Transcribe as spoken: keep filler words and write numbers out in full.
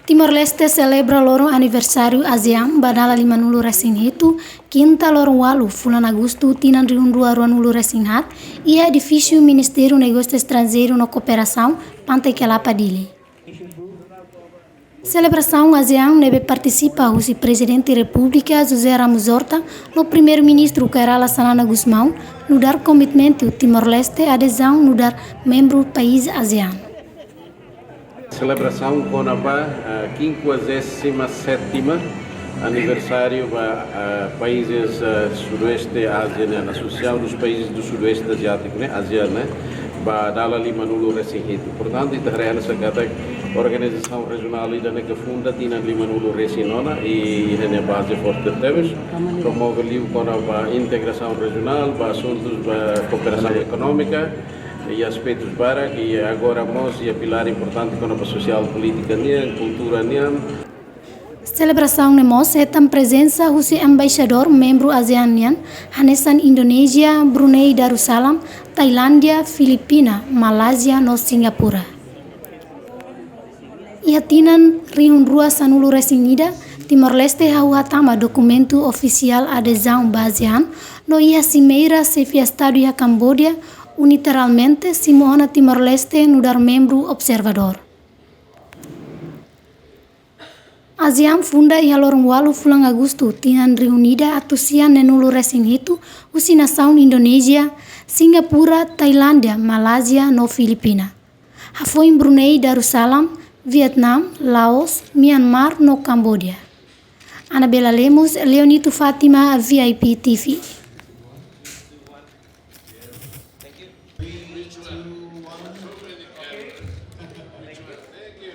Timor-Leste selebra loron aniversáriu ASEAN ba dala lima-nulu resin hitu, kinta loron ualu fulan Agostu tinan rihun rua rua-nulu resin haat, iha edifísiu Ministériu Negósiu Estranjeiru no Kooperasaun, Pantai Kelapa, Dili. Selebrasaun ASEAN ne'ebé partisipa husi Prezidente Repúblika José Ramos Horta no Primeiru-Ministru Kay Rala Xanana Gusmão nu'udar komitmentu Timor-Leste adezaun nu'udar membru país ASEAN. Selebrasaun kona-ba, ah, kinkuagésima sétima aniversáriu ba, ah, países, ah, Sudoeste Ásia, ne'e, Associação dos Países do Sudoeste Asiático, ne'e, ASEAN, ne'e, ba dala lima-nulu resin hitu. Portantu, ita haree hanesan katak organizasaun rejionál ida-ne'e ke funda tinan lima-nulu resin nona i iha nia baze forte tebes, promove liu kona-ba integrasaun rejionál, ba asuntus ba kooperasaun ekonómika, i aspetus barak, i agora mós iha pilár importante kona-ba sosiál polítika nian, kultura nian. Selebrasaun ne'e mós hetan prezensa husi embaixadór membru ASEAN nian, hanesan Indonézia, Brunei Darussalam, Tailándia, Filipina, Malázia no Singapura. Iha tinan rihun rua sanulu resin ida, Timor-Leste hahú hatama dokumentu ofisiál adezaun ba ASEAN, no iha simeira xefe Estadu iha Kamboja, unilateralmente simu ona Timor-Leste nu'udar membru observadór. ASEAN funda iha loron ualu fulan Agostu tinan rihun ida atus sia neenulu resin hitu, husi nasaun Indonézia, Singapura, Tailándia, Malázia no Filipina. Hafoin Brunei Darussalam, Vietnam, Laos, Myanmar no Kamboja. Anabela Lemos, Leonito Fátima, V I P T V.